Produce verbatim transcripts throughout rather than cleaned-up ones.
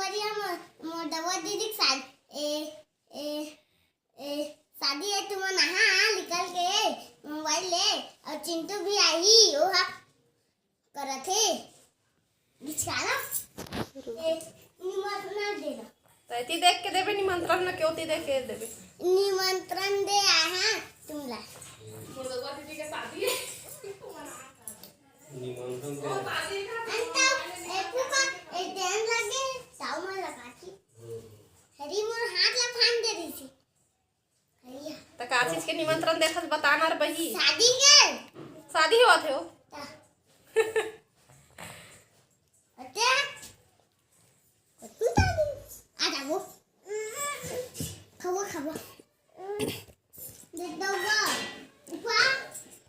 अरे हम मोर दवा दीदी के साथ ए ए ए शादी है, तुमन आहा निकल के मोबाइल ले। और चिंटू भी आही, ओहा करत हे बिचकारा। ए निमंत्रण दे दो। त एती देख के देबे निमंत्रण, न केवती देख के देबे। निमंत्रण दे आहा तुमला। मोर दवा दीदी के शादी है। निमंत्रण दे। अंत ए फूफा, ए ध्यान लगे, ताऊ मन लगाथी। हरी मोर हाथ ला फान दे रही थी। हरिया। त का चीज के निमंत्रण देथस, बता ना रे बही। शादी के। शादी होत हे ओ। ता। अते। तू ता। आ जाओ। खाओ, खाओ। दे दऊगा। ऊपर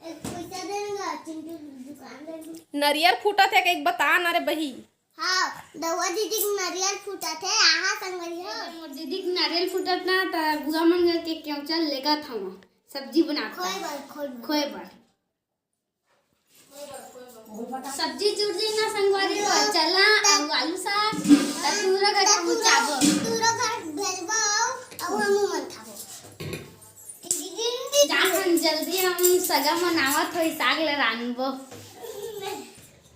एक पैसा देगा, चिंटू दुकान में। नरियर फूटत हे, एक बता ना रे बही। हाँ, दवा दीदी के नरियर फूटत हे, आहा संगवारी हो। मोर दीदी के नारियल फूटत ना, त बुआ मन के केवचल लेगत हवा, सब्जी बनात खोए बर, खोए बर। खोए बर। सब्जी जुड़ जाई ना संगवारी हो, चला अउ आलू साग, त तूरो घर पहुँचाबो। तूरो घर भेजबो, अउ हमू मन खाबो। जाहन जल्दी, हम सगा मन आवत होई, साग ले रांधबो।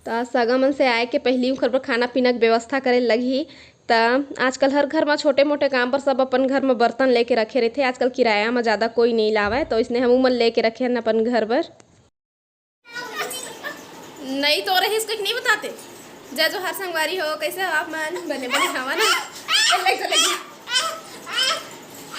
त सगा मन से आए के पहिली उखर बर खाना पीना के व्यवस्था करे लगही। त आजकल हर घर म छोटे मोटे काम बर सब अपन घर म बर्तन लेके रखे रहिथे। आजकल किराया म जादा कोई नइ लावय, त ओइसने हमू मन लेके रखे हन अपन घर बर। नइ तो रहिस कुछ नइ बताते। जय जोहार संगवारी हो, कइसे हो आप मन? बने बने हवा ना? ए, ले जा, ले जा।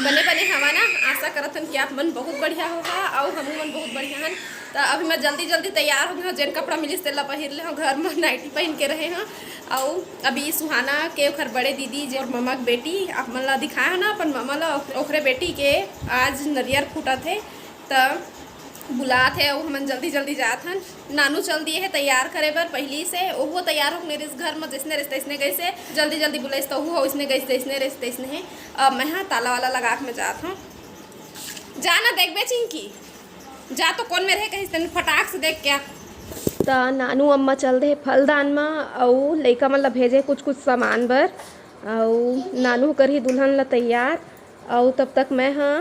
बने बने हवा ना? आशा करत हन कि आप मन बहुत बढ़िया होहा, अउ हमू मन बहुत बढ़िया हन। त अभी मैं जल्दी जल्दी तैयार हो गए हूँ, जेन कपड़ा मिलिस तेला पहिर ले हूँ, घर में नाइटी पहन के रहे हूँ। अउ अभी सुहाना के ओखर बड़े दीदी, जे मोर ममा के बेटी, आप मन ला दिखाए हूँ ना अपन ममा ला, ओख-, ओखरे बेटी के आज नरियर फूटत हे, त बुलात हे, अउ हमन जल्दी जल्दी जात हन। नानू चल दिए हे तैयार करे बर पहिली से, ओहू तैयार होके नइ रिस घर म, जइसने रिस तइसने गइस हे, जल्दी जल्दी बुलाइस त ओहू ओइसने गइस, जइसने रिस तइसने हे। अब मैं हा ताला वाला लगा के मैं जात हूँ। जा ना देखबे चिंकी, जा तो कोन में रहे कहिस तेन फटाक से देख के आ। त नानू अम्मा चल दे फलदान म, अउ लइका मन ला भेजे कुछ कुछ सामान बर, अउ नानू करही दुल्हन ला तैयार। अउ तब तक मैं हा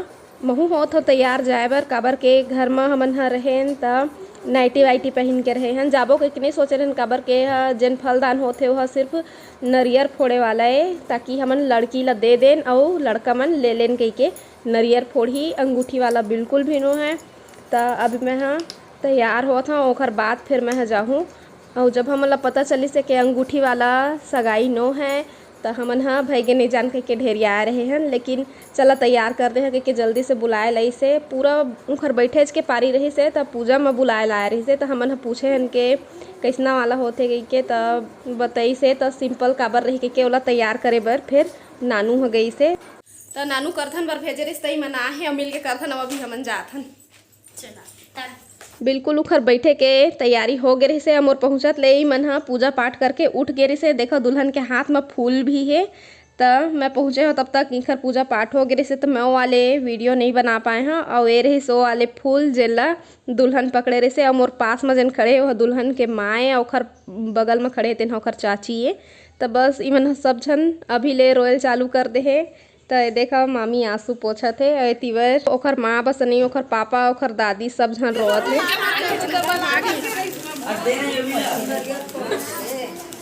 महू होत हो तैयार जाए बर, काबर के घर म हमन ह रहेन त नाइटी वाइटी पहिन के रहे हन। जाबो कहिके नइ सोचे रहेन, काबर के ह जेन फलदान होथे ओह सिर्फ नरियर फोड़े वाला ए, ताकि हमन लड़की ला दे देन अउ लड़का मन ले लेन कहिके। नरियर फोड़ही, अंगूठी वाला बिल्कुल भी नो हे। त अभी मैं ह तैयार होत हव, ओखर बाद फिर मैं ह जाहूँ। अउ जब हमन ला पता चलिस हे के अंगूठी वाला सगाई नो हे, त हमन ह भइगे नइ जान कहिके ढेरियाए रहे हन, लेकिन चला तैयार कर दे हन कहिके जल्दी से बुलाए लाइस हे। पूरा उखर बइठेच के पारी रहिस हे, त पूजा म बुलाए लाए रहिस हे, त हमन ह पूछे हन के कइसना वाला होथे कहिके, त बतइस हे, त simple काबर रही कहिके ओला तैयार करे बर फिर नानू ह गइस हे। त नानू करधन बर भेजे रहिस, तई मन आहे, अउ मिलके करधन, अउ अभी हमन जात हन। चला, तब बिल्कुल उखर बइठे के तैयारी हो गे रहिस हे। अउ मोर पहुँचत ले ई मन ह पूजा पाठ करके उठ गे रहिस हे। देखो, दुल्हन के हाथ म फूल भी हे। त मैं पहुँचे हव, तब तक इखर पूजा पाठ हो गे रहिस हे, त मैं ओ वाले video नइ बना पाए हव। अउ ए रहिस ओ वाले फूल, जेला दुल्हन पकड़े रहिस हे। अउ मोर पास म जेन खड़े हे, ओह दुल्हन के माँ ए, अउ ओखर बगल म खड़े हे, तेन ह ओखर चाची ए। त बस, इमन ह सब झन अभी ले रोयल चालू कर दे हे। त ये देखा, मामी आंसू पोछत हे। ए तिवर ओखर माँ बस नहीं, ओखर पापा, ओखर दादी, सब झन रोवत हे।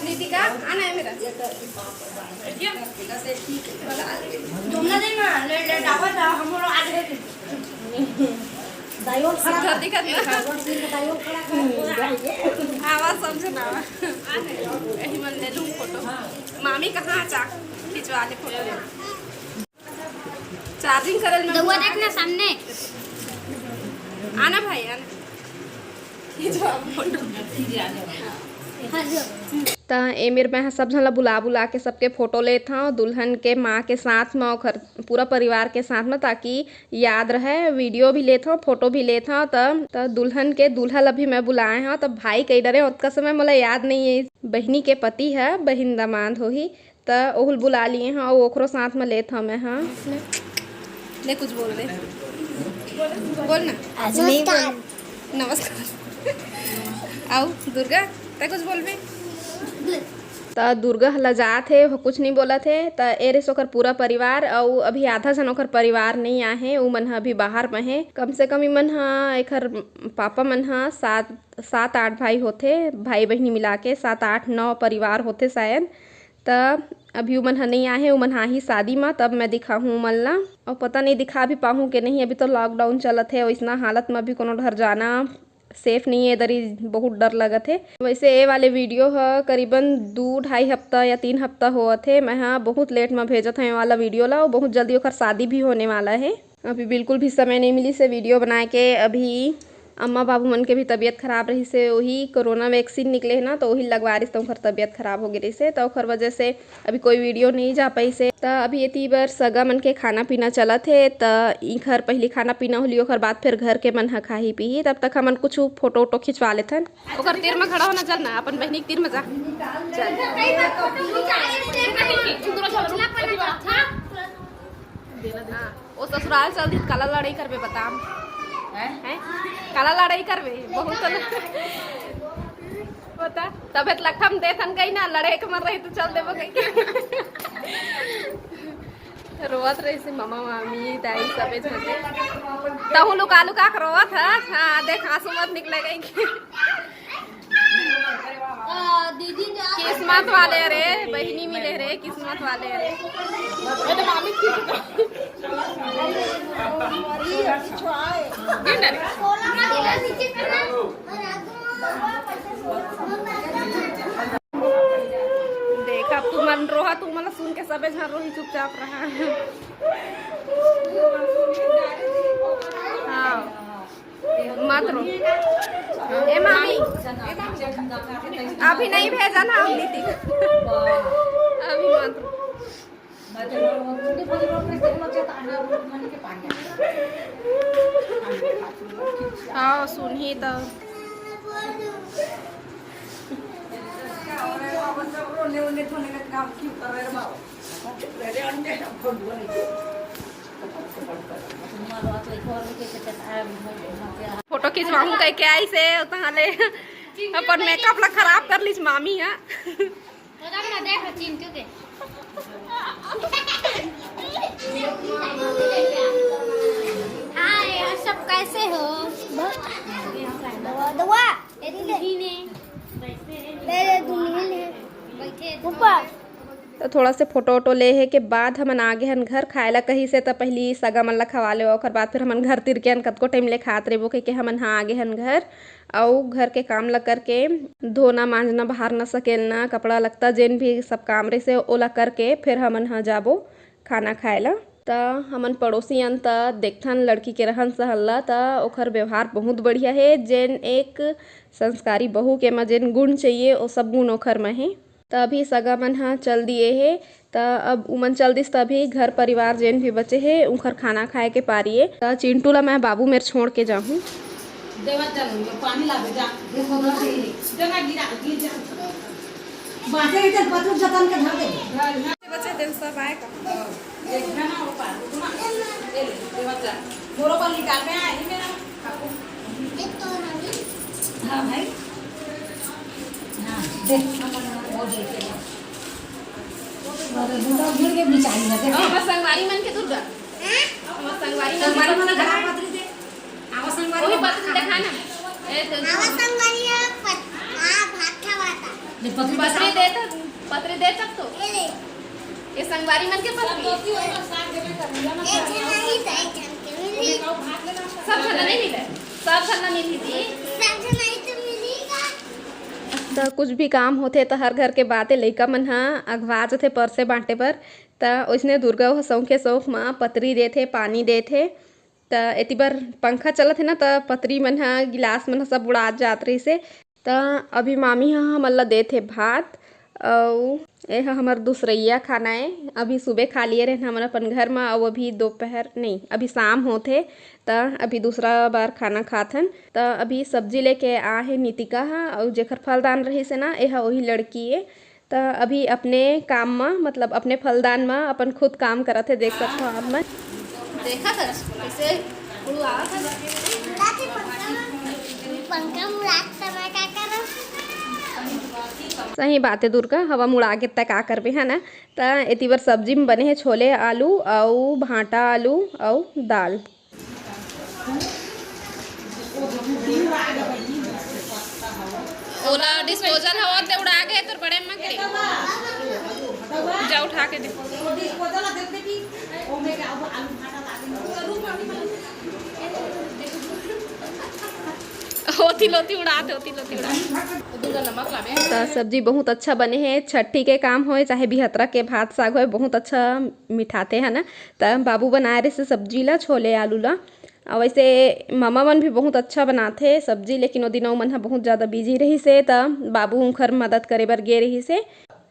नितिका, आना है मेरा। तुम ना देना, ले, ले, जावा, जा, हम लोग आ गए थे। दाई ओल खड़ा कर। दिखत ना। दाई ओल खड़ा कर। आवा, समझ ना आवा। आने, यही मन ले लूँ फोटो। मामी कहाँ चा-, खिंचवा ले फोटो। चार्जिंग करल में दउआ बुला देख ना सामने। आना भाई, आना। ये जो आप फोटो। हाँ, जो। त ए मेर मैं ह सब झन ला बुला बुला के सबके फोटो लेत हव, दुल्हन के माँ के साथ म, ओखर पूरा परिवार के साथ म, ताकि याद रहे। वीडियो भी लेत हव, फोटो भी लेत हव। त, त दुल्हन के दूल्हा ला भी मैं बुलाए हव। त भाई कई डरे, ओतका समय मोला याद नइ हे। बहिनी के पति ह, बहिन दामाद होही, त ओहू ल बुला लिए हव, अउ ओखरो साथ म लेत हव मैं ह। ले कुछ बोल दे। बोल ना। आज नहीं बोल। नमस्कार। अउ दुर्गा, तैं कुछ बोलबे? त दुर्गा ह लजात हे, ओह कुछ नहीं बोलत हे। त ए रिस ओकर पूरा परिवार, अउ अभी आधा झन ओकर परिवार नहीं आहे, उ मन ह अभी बाहर म हे। कम से कम इमन ह, एकर पापा मन ह सात, सात आठ भाई होथे, भाई बहिनी मिला के सात आठ नौ परिवार होथे शायद। त अभी उमन ह नहीं आहे, उमन ह आही शादी म, तब मैं दिखाहूँ उमन ला। अउ पता नहीं दिखा भी पाहूँ के नहीं, अभी तो lockdown चलत हे, वैसना हालत म अभी कोनो डहर जाना safe नहीं है, इधर ही बहुत डर लगत है। वैसे ये वाले video ह करीबन दो ढाई हफ्ता या तीन हफ्ता होवत है। मैं हा बहुत late में भेजत हूँ ये वाला video ला, और बहुत जल्दी ओकर शादी भी होने वाला है। अभी बिल्कुल भी समय नहीं मिली से video बनाए के। अभी अम्मा बाबू मन के भी तबीयत खराब रही से, वही कोरोना vaccine निकले है ना, तो वही लगवा रही, तो ओकर तबीयत खराब हो गई रही से, तो ओकर वजह से अभी कोई video नहीं जा पाइस हे। त अभी एती बर सगा मन के खाना पीना चलत हे, त इखर पहिली खाना पीना होली, ओकर बाद फिर घर के मन ह खाही पीही। तब तक हमन कुछ photo वोटो खिंचवा लेथन। ओकर तीर म खड़ा होना, चल ना, अपन बहिनी के तीर म जा। चल। हाँ, वो ससुराल चल दी, काला लड़ाई करबे, बता। हैं? हैं? काला लड़ाई करबे, बहुत ल-, बता, तबे त लखम देथन कही ना, लड़े के मन रही तो चल देबो कही के। रोवत रही से ममा, मामी, दाई सबे झन। तहु लुका लुका के रोवत ह। हाँ, देख, आंसू मत निकले कही के। किस्मत वाले रे, बहिनी मिले रे, किस्मत वाले रे। देख, अब तुमन रोहा, तुमन ला सुन के सबे झन रोही, चुपचाप रहा। हाँ। मत रो। ए मामी, अभी नहीं भेजा ना हम दीदी। अभी मत रो। हाँ, सुनही तो। फोटो खिंचवाहूं कह के आई से, तहां ले अपन मेकअप ला खराब कर लीस मामी हा। देख ना, देख चिंटू के। हाय, आप सब कैसे हो? दुआ, दुआ। मेरे दुल्हन है। ऊपर। तो थोड़ा से फोटो वोटो लेहे के बाद हमन आ गे हन घर। खाए ला कहिस हे, त पहिली सगा मन ला खवा ले, ओकर बाद फिर हमन घर तिर के हन। कतको टाइम ले खात रहिबो कहिके हमन हा आ गे हन घर। अउ घर के काम ला करके, धोना, मांजना, बहारना, सकेलना, कपड़ा लत्ता, जेन भी सब काम रहिसे, ओला करके फिर हमन हा जाबो खाना खाए ला। त हमन पड़ोसी अन त देखथन लड़की के रहन सहन ला, त ओखर व्यवहार बहुत बढ़िया हे। जेन एक संस्कारी बहू के म जेन गुण चाहिए, ओ सब गुण ओखर म हे। त अभी सगा मन ह चल दिए हे, त अब उमन चल दिस, त अभी घर परिवार जेन भी बचे हे, उंखर खाना खाए के पारी ए। त चिंटू ला मैं बाबू मेर छोड़ के जाहूं। देवत जा, पानी लावे जा। देखो, देना गिरा, गिर जा। बाजे इधर पतलू जतन के धर दे। बचे दिन सब आए का? एक जना वो पार, वो ना, ये ले, ये बच्चा। मोरो पर निकाल में आए, ये मेरा। हाँ भाई। हाँ, दे, वो दे, दे। अरे, दूसरा गिर के बिचारी है, देखो। हाँ, बस संगवारी मन के दुर्गा। हाँ? बस संगवारी मन के दुर्गा। पतरी दे। आवा संगवारी वही पतरी देखा ना। ए, तो आवा संगवारी है, पत-, हाँ, भात खावा था। ले, पतरी पतरी देखा। दे तो, पतरी दे तब तो। ये ले। ये संगवारी मन के पतरी। एक जन नहीं तो एक जन के मिली। सब झन नहीं मिले। सब झन नहीं मिली। सब झन नहीं तो मिली का? त कुछ भी काम होथे त हर घर के बाते लइका मन ह अघवा जथे परसे बांटे बर। त ओइसने दुर्गा ह सौंखे सौंख म पतरी देथे, पानी देथे। त एती बर पंखा चलत हे ना, त पतरी मन ह, गिलास मन ह सब उड़ात जात रहिस हे। त अभी मामी ह हमन ल देत हे भात, अउ ए ह हमर दूसरइया खाना ए। अभी सुबह खा लिए रहेन हमन अपन घर म, अउ अभी दोपहर नहीं, अभी शाम होत हे, त अभी दूसरा बार खाना खाथन। त अभी सब्जी लेके आ हे नितिका ह, अउ जेखर फलदान रहिस हे ना, ए ह ओही लड़की ए। त अभी अपने काम म, मतलब अपने फलदान म अपन खुद काम करत हे, देख सकथव आप मन। देखत हस, कैसे उड़ावत हस? पंखा मुड़ात समय का करब? सही बात हे दुर्गा, हवा मुड़ा के तै का करबे, है ना? त एती बर सब्जी में बने हे छोले आलू अउ भांटा आलू अउ दाल। ओला disposal हवा ते उड़ा के तोर बड़े अम्मा के। जा उठा के दे। होती लोती उड़ात, होती लोती उड़ात। त सब्जी बहुत अच्छा बने हे। छट्ठी के काम होय चाहे बिहतरा के भात साग होय, बहुत अच्छा मिठाथे, है ना। त बाबू बनाए रहिसे सब्जी ला, छोले आलू ला। अउ वैसे ममा मन भी बहुत अच्छा बनाथे सब्जी, लेकिन ओ दिन ओ मन ह बहुत ज़्यादा busy रहिसे, त बाबू उंखर मदद करे बर गे रहिसे।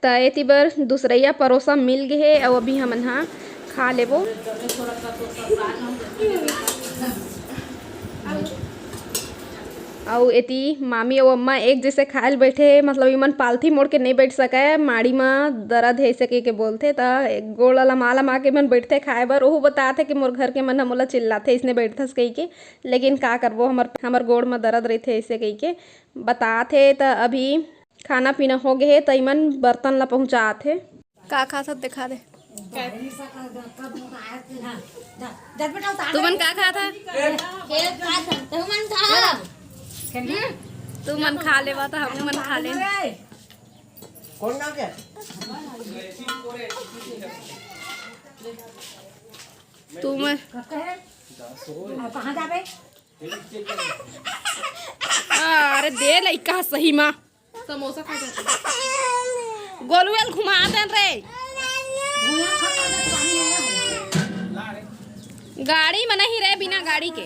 त एती बर दूसरइया परोसा मिल गे हे, अउ अभी हमन ह खा लेबो। अउ एती मामी अउ अम्मा एक जैसे खाए ल बैठे हे, मतलब इमन पालथी मोड़ के नइ बैठ सकय, माड़ी म दरद हे अइसे कहिके बोलथे, त गोड़ ल लमा लमा के मन बैठथे खाए बर। ओहू बताथे कि मोर घर के मन ह मोला चिल्लाथे, अइसने बैठथस कहिके, लेकिन का करबो, हमर, हमर गोड़ म दरद रहिथे अइसे कहिके बताथे। त अभी खाना पीना हो गे हे, त इमन बर्तन ला पहुँचात हे। का खात हस, देखा दे। तुमन का खात हव? तुमन खा लेवा, त हमू मन खा ले। कौन ना के? तुमन कहाँ जाबे? अरे दे लइका सही मा। समोसा खा जाते। गोलुएल घुमा देन रे। गाड़ी में नहीं रे, बिना गाड़ी के।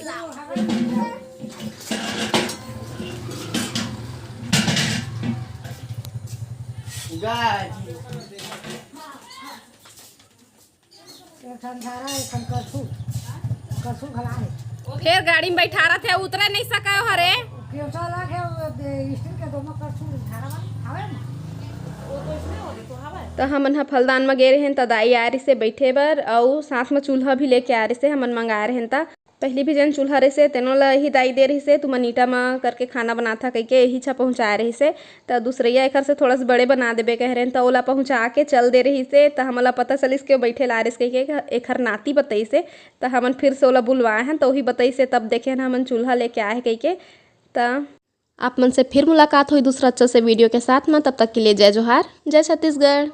एक ठन झारा, एक ठन करछू, करछू घला हे। फेर गाड़ी में बैठारत हे, उतरे नहीं सके हो रे। केवचा ला के वो दे, स्टील के दोनों करछू झारा बन, हवे ना? त हमन ह फलदान म गे रहेन, त दाई आए रहिसे बैठे बर, अउ साथ म चूल्हा भी लेके आए रहिसे, हमन मंगाए रहेन। त पहिली भी जेन चूल्हा रहिसे, तेनो ल ही दाई दे रहिसे, तुमन ईटा म करके खाना बनाथा कहिके, यही छा पहुँचाए रहिसे। त दूसरइया एखर से थोड़ा सा बड़े बना देबे कहे रहेन, त ओला पहुँचा के चल दे रहिसे। त हमन ला पता चलिस कि वो बैठे ला रहिस कहिके एखर नाती बतइसे। त हमन फिर से ओला बुलवाए हन, त वही बतइसे, तब देखे हन हमन चूल्हा लेके आए हे कहिके। त आप मन से फिर मुलाकात होई दूसरा अच्छा से वीडियो के साथ में, तब तक के लिए जय जोहार, जय छत्तीसगढ़।